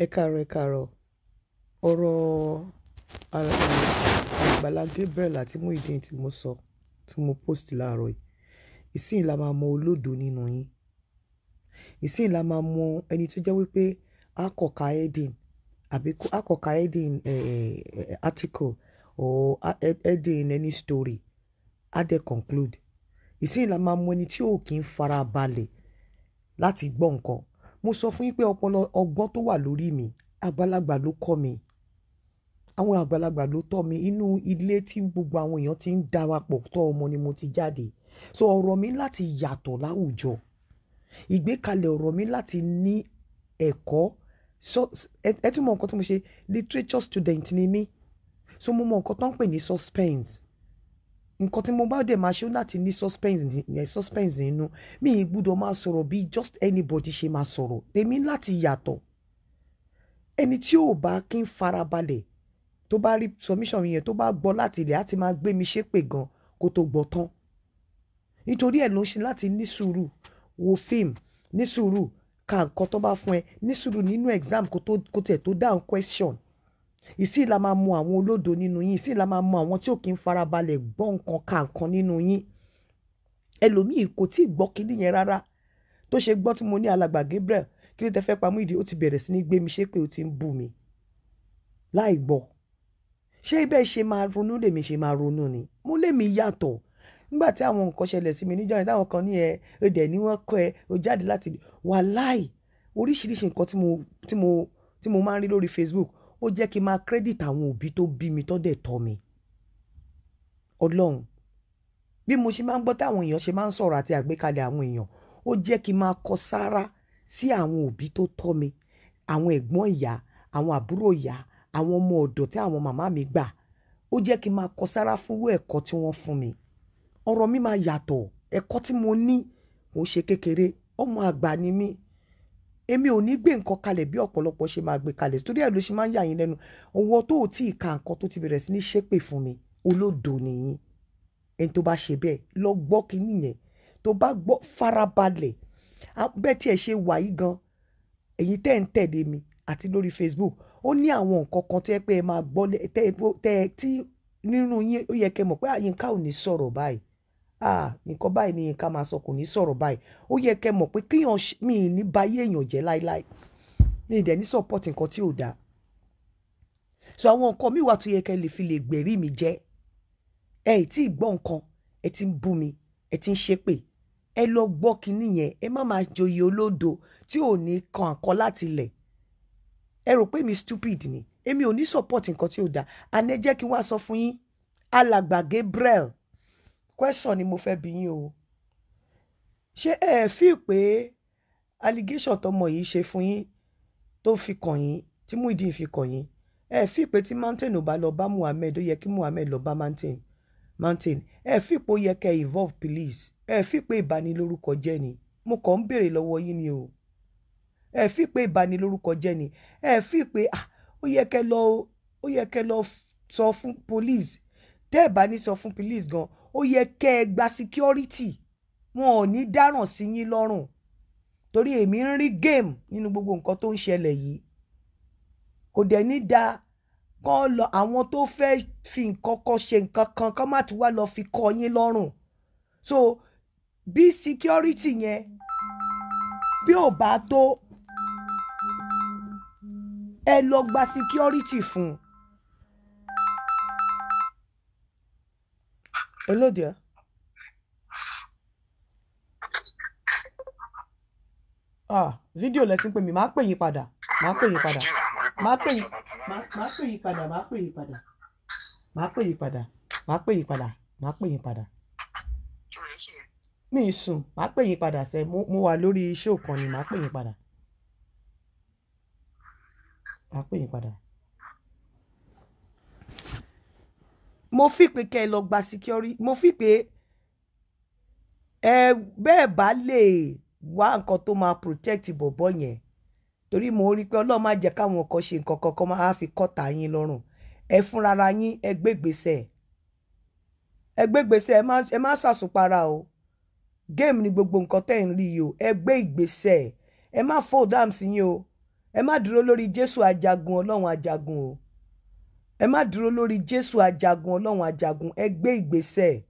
Ẹ káàárọ̀, ẹ káàárọ̀. Ọ̀rọ̀ Àgbàlá Gabriel àti Muyideen tí mo sọ, tí mo post láàárọ̀ yìí. Ìsìn la máa mọ olódo nínú yín. Ìsìn la máa mọ ẹni tó jẹ́ wípé a kò ka heading àbí a kò ka heading article or heading any story, a dẹ̀ conclude. Ìsìn la máa mọ ẹni tí ò kí ń farabalẹ̀ láti gbọ́ nǹkan. Mo sọ fún yín pé ọpọlọ ọgbọ́n tó wà lórí mi, àgbàlagbà ló kọ́ mi. Àwọn àgbàlagbà ló tọ́ mi. Inú ilé tí gbogbo àwọn èèyàn ti ń darapọ̀ tọ́ ọmọ ni mo ti jáde. So ọ̀rọ̀ mi láti yàtọ̀ láwùjọ. Ìgbékalẹ̀ ọ̀rọ̀ mi láti ní ẹ̀kọ́. So ẹ tún mọ nǹkan tí mo ṣe, literature student ni mí. So mo mọ nǹkan tó ń pè ní suspense. Nǹkan tí mo bá dẹ̀ máa ṣe ó láti ní suspense ní suspense nínú. Mi ì gbúdọ̀ máa sọ̀rọ̀ bí just anybody ṣe máa sọ̀rọ̀. Èmi láti yàtọ̀. Ẹni tí ò bá kí ń farabalẹ̀, tó bá rí submission mi yẹn, tó bá gbọ́ láti ilẹ̀, á ti máa gbé mi ṣépè gan kó tó gbọ́ tán. Nítorí ẹ̀ ló ń ṣe láti ní sùúrù wo fíìmù, ní sùúrù ka nǹkan tó bá fún ẹ, ní sùúrù nínú exam kó tó kó tiẹ̀ tó dáhùn question. Ìsìn la máa mọ àwọn olódo nínú yín. Ìsìn la máa mọ àwọn tí ò kí ń farabalẹ̀ gbọ́ nǹkan, ka nǹkan nínú yín. Ẹlòmíì kò tí ì gbọ́ kíní yẹn rárá. Tó ṣe gbọ́ tí mo ní Alàgbà Gabriel, kí ló tẹ fẹ́ pa Muyideen, ó ti bẹ̀rẹ̀ sí ní gbé mi ṣépè, ó ti ń bú mi láì gbọ́. Ṣé bẹ́ẹ̀ ṣe máa ronú lèmi ṣe máa ronú ni? Mo lèmi yàtọ̀. Nígbà tí àwọn nǹkan ṣẹlẹ̀ sí mi níjọ́ yẹn, táwọn kan ní ẹ, ó dẹ̀ ní wọ́n kọ́ ẹ, ó jáde láti wàláì. Oríṣiríṣi nǹkan tí mo máa ń rí lórí Facebook, ó jẹ́ kí n máa credit àwọn òbí tó bí mi tó dẹ̀ tọ́ mi. Ọlọ́run. Bí mo ṣe máa ń gbọ́ táwọn èèyàn ṣe máa ń sọ̀rọ̀ àti àgbékalẹ̀ àwọn èèyàn, ó jẹ́ kí n máa kọ sára sí àwọn òbí tó tọ́ mi, àwọn ẹ̀gbọ́n ìyá, àwọn àbúrò ìyá, àwọn ọmọ ọ̀dọ̀ tí àwọn màmá mi gbà. Ó jẹ́ kí n máa kọ sára fún irú ẹ̀kọ́ tí wọ́n fún mi. Ọ̀rọ̀ mi máa yàtọ̀. Ẹ̀kọ́ tí mo ní kò ṣe kékeré. Ọmọ àgbà ni mí. Èmi ò ní gbé nǹkan kalẹ̀ bí ọ̀pọ̀lọpọ̀ ṣe máa gbé kalẹ̀. Torí ẹ̀ ló ṣe máa ń yà yín lẹ́nu. Ọwọ́ tó ò tí ì ka nǹkan tó ti bẹ̀rẹ̀ sí ní ṣépè fún mi, olódo nìyín. Ẹni tó bá ṣe bẹ́ẹ̀, lọ gbọ́ kíní yẹn. Tó bá gbọ́, farabalẹ̀. Bẹ́ẹ̀ tí ẹ ṣe wà yìí gan, èyí tẹ́ ń tẹ̀lé mi àti lórí Facebook, ó ní àwọn nǹkan kan tó yẹ pé ẹ máa gbọ́ tẹ́ tí nínú yín ó yẹ kẹ́ mọ̀ pé Yínká ò ní sọ̀rọ̀ báyìí. Ah, nǹkan báyìí ni Yínká máa sọ, kò ní sọ̀rọ̀ báyìí. Ó yẹ kẹ́ mọ̀ pé kíyàn mi ní báyé èèyàn jẹ́ láíláí. Mi ì dẹ̀ ní support nǹkan tí ò dáa. So àwọn nǹkan mi wà tó yẹ kẹ́ lè fi lè gbèrí mi jẹ́. Ẹ ì tí ì gbọ́ nǹkan, ẹ ti ń bú mi, ẹ ti ń ṣépè. Ẹ lọ gbọ́ kíní yẹn, ẹ má máa joyè olódo tí ò ní kan àkọ́ láti ilẹ̀. Ẹ rò pé mi stupid ni. Èmi ò ní support nǹkan tí ò dáa. And ẹ jẹ́ kí n wá sọ fún yín, Alàgbà Gabriel, question ni mo fẹ́ bi yín o. Ṣé ẹ feel pé allegation tọmọ yìí ṣe fún yín, tó fi kàn yín, tí Muyideen fi kàn yín, ẹ feel pé tí Mountain ò bá lọ bá Muhammed, ó yẹ kí Muhammed lọ bá Mountain? Mountain, ẹ feel pé ó yẹ kẹ́ involve police? Ẹ feel pé ìbanilórúkọ jẹ́ ni? Mo kàn ń béèrè lọ́wọ́ yín ni o. Ẹ feel pé ìbanilórúkọ jẹ́ ni? Ẹ feel pé ah, ó yẹ kẹ́ lọ sọ fún police? Tẹ́ ẹ bá ní sọ fún police gan, ó yẹ kẹ́ ẹ gba security. Wọn ò ní dáràn sí yín lọ́rùn. Torí èmi ń rí game nínú gbogbo nǹkan tó ń ṣẹlẹ̀ yìí. Kò dẹ̀ ní da kán lọ àwọn tó fẹ́ fi nǹkan kan ṣe nǹkan kan, kán má tún wá lọ fi kọ́ yín lọ́rùn. So bí security yẹn bí ò bá tó, ẹ lọ gba security fún un. Hello dear. Ah, fídíò lẹ ti ń pè mí, màá pè yín padà, màá pè yín padà, màá pè yín padà, màá pè yín padà, màá pè yín padà, màá pè yín padà, màá pè yín padà. Mi ì sùn, màá pè yín padà sẹ́, mo wà lórí show kan ni, màá pè yín padà. Màá pè yín padà. Mo fi pé kẹ́ ẹ lọ gba security, mo fi pé ẹ bẹ́ẹ̀ bá lè wá nǹkan tó máa protect bọ̀bọ̀ yẹn, torí mo rí i pé Ọlọ́run má jẹ́ káwọn kan ṣe nǹkan kan kan máa fi kọ́ta yín lọ́rùn. Ẹ fúnrara yín, ẹ gbégbèsè, ẹ gbégbèsè, ẹ má ṣàṣùpara o. Game ni gbogbo nǹkan tẹ́ ń rí yìí o. Ẹ gbé ìgbésẹ̀, ẹ má fold arms yín o. Ẹ má dúró lórí Jésù ajagun Ọlọ́run ajagun o. Ẹ má dúró lórí Jésù ajagun Ọlọ́run ajagun. Ẹ gbé ìgbésẹ̀,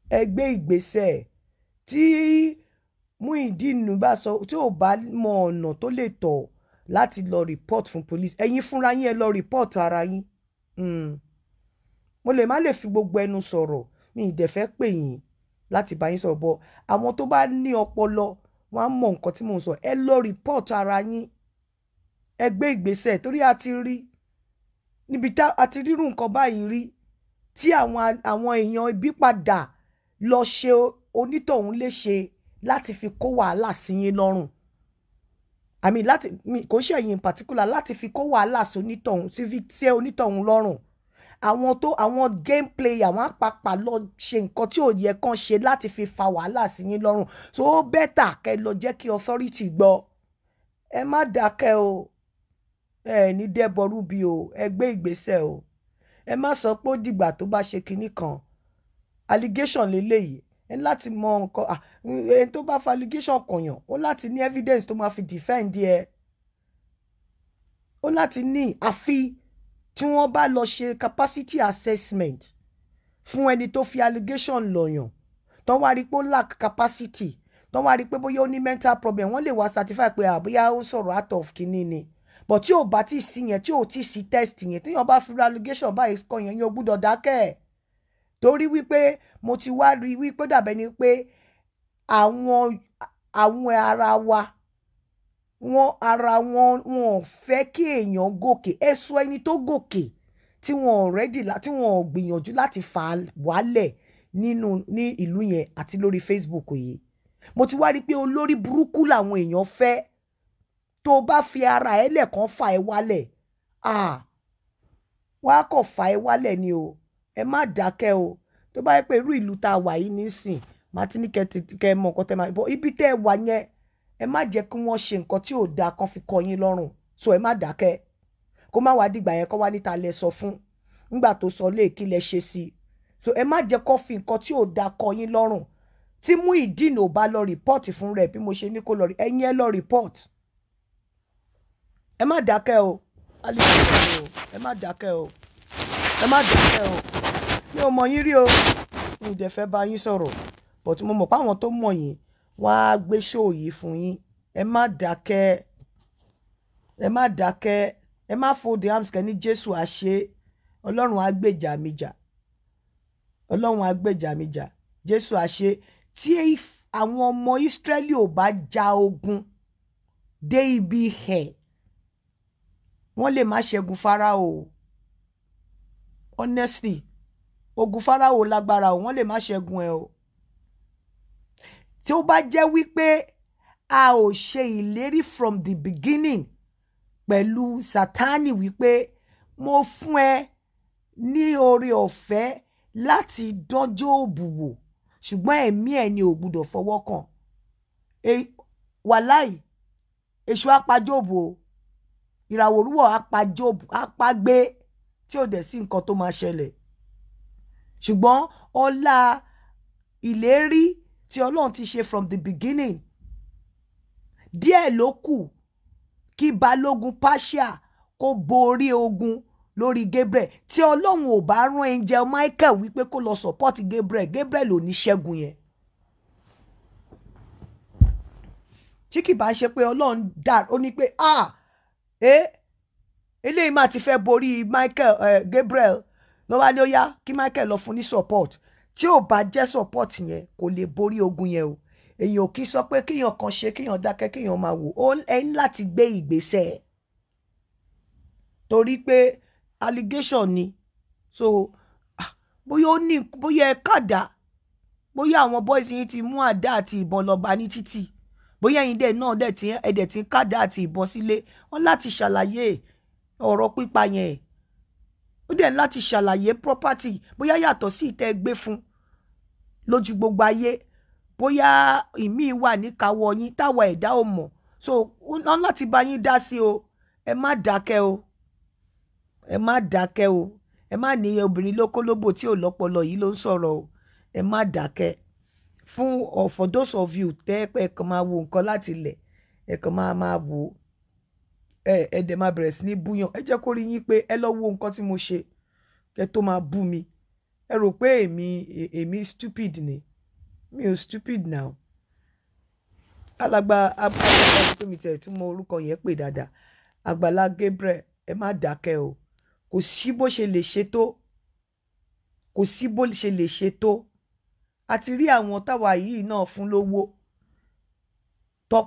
ẹ gbé ìgbésẹ̀. Tí Muyideen bá sọ, tí ò bá mọ ọ̀nà tó lè tọ̀ láti lọ report fún police, ẹ̀yin fúnra yín ẹ lọ report ara yín. Mo lè má lè fi gbogbo ẹnu sọ̀rọ̀, mi ì dẹ̀ fẹ́ pè yín láti bá yín sọ̀rọ̀, bọ̀ àwọn tó bá ní ọpọlọ wọ́n á mọ nǹkan tí mò ń sọ. Ẹ lọ report ara yín, ẹ gbé ìgbésẹ̀, torí a ti rí níbi tá a ti rírun nǹkan báyìí rí tí àwọn èèyàn ibi padà lọ ṣe onítọ̀hún léṣe láti fi kó wàhálà sí yín lọ́rùn. I mean, láti kò ṣe ẹ̀yin in particular, láti fi kó wàhálà sí onítọ̀hún, sí onítọ̀hún lọ́rùn. Àwọn tó àwọn game player, àwọn àpapà lọ ṣe nǹkan tí ò yẹ kán ṣe láti fi fa wàhálà sí yín lọ́rùn. So ó better kẹ́ lọ jẹ́ kí authority gbọ́. Ẹ má dákẹ́ o, ẹ ní dẹ́bọrú bí o. Ẹ gbé ìgbésẹ̀ o. Ẹ má sọ pé ó dìgbà tó bá ṣe kinní kan. Allegation leléyìí, ẹ ní láti mọ nǹkan. Ẹni tó bá fa allegation kọ̀yàn, ó láti ní evidence tó máa fi defend ẹ, ó láti ní. Àfi tí wọ́n bá lọ ṣe capacity assessment fún ẹni tó fi allegation lọ̀yàn, tó wá rí pé ó lack capacity, tó wá rí pé bóyá ó ní mental problem, wọ́n lè wá certify pé àbóyá ó ń sọ̀rọ̀ out of kinní ni. But tí ò bá tí sí yẹn, tí ò tí sí test yẹn, téèyàn bá fi allegation báyìí kọ yẹn, yẹn ò gbúdọ̀ dákẹ́, torí wípé mo ti wá rí wípé dàbẹ́ ni pé àwọn ara wa, wọn ara wọn, wọn ò fẹ́ kí èèyàn gòkè. Ẹ sọ ẹni tó gòkè tí wọn ò ready, tí wọn ò gbìyànjú láti fà á wálẹ̀ nínú ní ìlú yẹn àti lórí Facebook yìí. Mo ti wá rí i pé olórí burúkú làwọn èèyàn fẹ́. Tó bá fi ara ẹ lẹ̀kan fà ẹ wálẹ̀, ah, wọ́n á kọ̀ fà ẹ wálẹ̀ ni o. Ẹ má dákẹ́ o. Tó bá yẹ pé irú ìlú tá a wà yìí nísìn, màá ti ní kẹ́ ẹ mọ nǹkan tẹ́ máa bọ̀ ibi tẹ́ ẹ wà yẹn. Ẹ má jẹ́ kí wọ́n ṣe nǹkan tí ò dáa kan fi kọ yín lọ́rùn. So ẹ má dákẹ́, kó má wàá dìgbà yẹn kó wá níta lẹ sọ fún nígbà tó sọ lé kí lẹ ṣe sí i. So ẹ má jẹ́ kó fi nǹkan tí ò dáa kọ yín lọ́rùn. Tí Muyideen ò bá lọ report fún rẹ̀ bí mo ṣe ní kó lọ rí, ẹ̀yin ẹ lọ report. Ẹ má dákẹ́ o. Ẹ má dákẹ́ o, ẹ má dákẹ́ o. Mi ò mọ̀ yín rí o, mi ò dẹ̀ fẹ́ bá yín sọ̀rọ̀, but mo mọ̀ pé àwọn tó mọ̀ yín, wọ́n á gbé show yìí fún yín. Ẹ má dákẹ́, ẹ má dákẹ́. Ẹ má fold the arms kẹ́ ní Jésù àṣẹ, Ọlọ́run á gbèjà mi jà, Ọlọ́run á gbèjà mi jà, Jésù àṣẹ. Tí àwọn ọmọ Ísírẹ́lì ò bá ja ogun dé ibi ẹ̀, wọ́n lè má ṣẹ́gun Fáráò. Honestly, ogun Fáráò lágbára o. Wọ́n lè má ṣẹ́gun ẹ o. Tí ó bá jẹ́ wípé a ò ṣe ìlérí from the beginning pẹ̀lú Sátánì wípé mo fún ẹ ní oore ọ̀fẹ́ láti dán Jóòbù wò, ṣùgbọ́n ẹ̀mí ẹ̀ ni ò gbúdọ̀ fọwọ́ kàn, wàláì, èṣù á pa Jóòbù o. Ìràwọ̀ òrúwọ̀ á pa Jóòbù, á pa gbé, tí ò dẹ̀ sí nǹkan tó máa ṣẹlẹ̀. Ṣùgbọ́n ọlá ìlérí tí Ọlọ́run ti ṣe from the beginning, díẹ̀ ló kù kí balógun Persia kó borí ogun lórí Gabriel. Tí Ọlọ́run ò bá rán angel Michael wípé kó lọ support Gabriel, Gabriel ò ní ṣẹ́gun yẹn. Tí kì bá ṣe pé Ọlọ́run dà ó ní pé, ah, eléyìí máa ti fẹ́ borí Michael, Gabriel ló wá ní ó yá kí Michael lọ fún ní support. Tí ò bá jẹ́ support yẹn, kò lè borí ogun yẹn o. Èèyàn ò kí sọ pé kéèyàn kan ṣe, kéèyàn dákẹ́, kéèyàn máa wò ó. Ẹ ní láti gbé ìgbésẹ̀, torí pé allegation ni. So bóyá ó ní, bóyá ẹ kàdá, bóyá àwọn boys yín ti mú àdá àti ìbọn lọ bá ní títì, bóyá ẹ̀yin dẹ̀ náà dẹ̀ tí ẹ dẹ̀ ti ń kàdá àti ìbọn sílé, wọ́n láti ṣàlàyé ọ̀rọ̀ pípa yẹn. Ó dẹ̀ láti ṣàlàyé property, bóyá yàtọ̀ sí ìtẹ́ gbé fún lójú gbogbo ayé, bóyá ìmíì wà níkàáwọ́ yín táwa ẹ̀dá ò mọ̀. So wọ́n láti bá yín dá sí o. Ẹ má dákẹ́ o, ẹ má dákẹ́ o. Ẹ má ní obìnrin lókólóbò tí ò lọ́pọlọ yìí ló ń sọ̀rọ̀ o. Ẹ má dákẹ́. Fún or for those of you tẹ́ ẹ kàn máa wo nǹkan láti ilẹ̀, ẹ kàn máa máa wò. Ẹ dẹ̀ máa bẹ̀rẹ̀ sí ní búyàn. Ẹ jẹ́ kó rí yín pé ẹ lọ wo nǹkan tí mo ṣe kẹ́ tó máa bú mi. Ẹ rò pé èmi stupid ni? Mi ò stupid now. Alàgbà, alàgbà tó mi tẹ̀ tún mọ orúkọ yẹn pè dáadáa, Àgbàlá Gabriel, ẹ má dákẹ́ o. Kò sí bó ṣe lè ṣe tó, kò sí bó ṣe lè ṣe tó. A ti rí àwọn táwa yìí náà fún lówó tó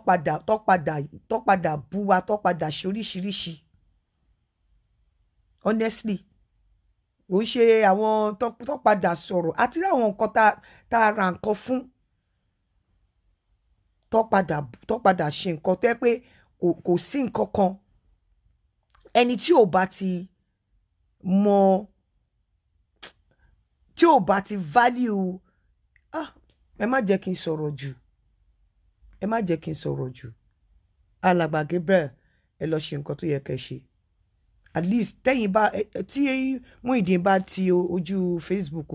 padà bú wa, tó padà ṣe oríṣiríṣi. Honestly, kò ń ṣe àwọn tó padà sọ̀rọ̀. A ti rí àwọn nǹkan tá a ra nǹkan fún tó padà ṣe nǹkan tó yẹ pé kò sí nǹkan kan. Ẹni tí ò bá ti mọ, tí ò bá ti value, ah, ẹ má jẹ́ kí n sọ̀rọ̀ jù, ẹ má jẹ́ kí n sọ̀rọ̀ jù. Alàgbà Gabriel, ẹ lọ ṣe nǹkan tó yẹ kẹ́ ṣe. At least tẹ́yìn bá tí Muyideen bá ti ojú Facebook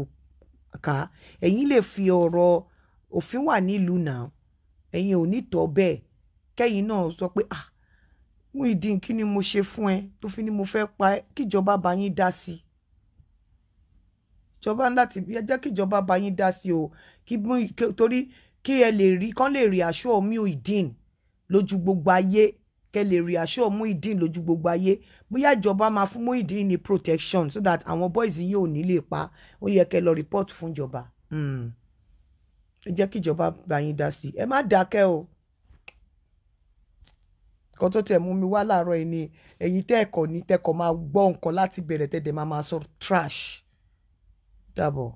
ká, ẹ̀yin lè fi ọ̀rọ̀ òfin wà nílùú náà. Ẹ̀yin ò ní tọ́ bẹ́ẹ̀ kẹ́yìn náà sọ pé, "Ah, Muyideen, kí ni mo ṣe fún ẹ tó fi ní mo fẹ́ pa ẹ́?" Kíjọba bá yín dá sí i. Ìjọba láti ẹ jẹ́ kíjọba bá yín dá sí o, kí torí kí ẹ lè rí kán lè rí aṣọ Muyideen lójú gbogbo ayé, kẹ́ lè rí aṣọ Muyideen lójú gbogbo ayé. Bóyá ìjọba máa fún Muyideen ní protection so that àwọn boys yìí ò ní lè pa. Ó yẹ kẹ́ lọ report fún ìjọba. Ẹ jẹ́ kíjọba bá yín dá sí i. Ẹ má dákẹ́ o. Nǹkan tó tẹ̀ mú mi wá láàárọ̀ yìí ni ẹ̀yin tẹ́ ẹ̀kọ́ ní tẹ́kọ̀ máa gbọ́ nǹkan láti bẹ̀rẹ̀, tẹ́ dẹ̀ máa máa sọ trash. Dàbọ̀.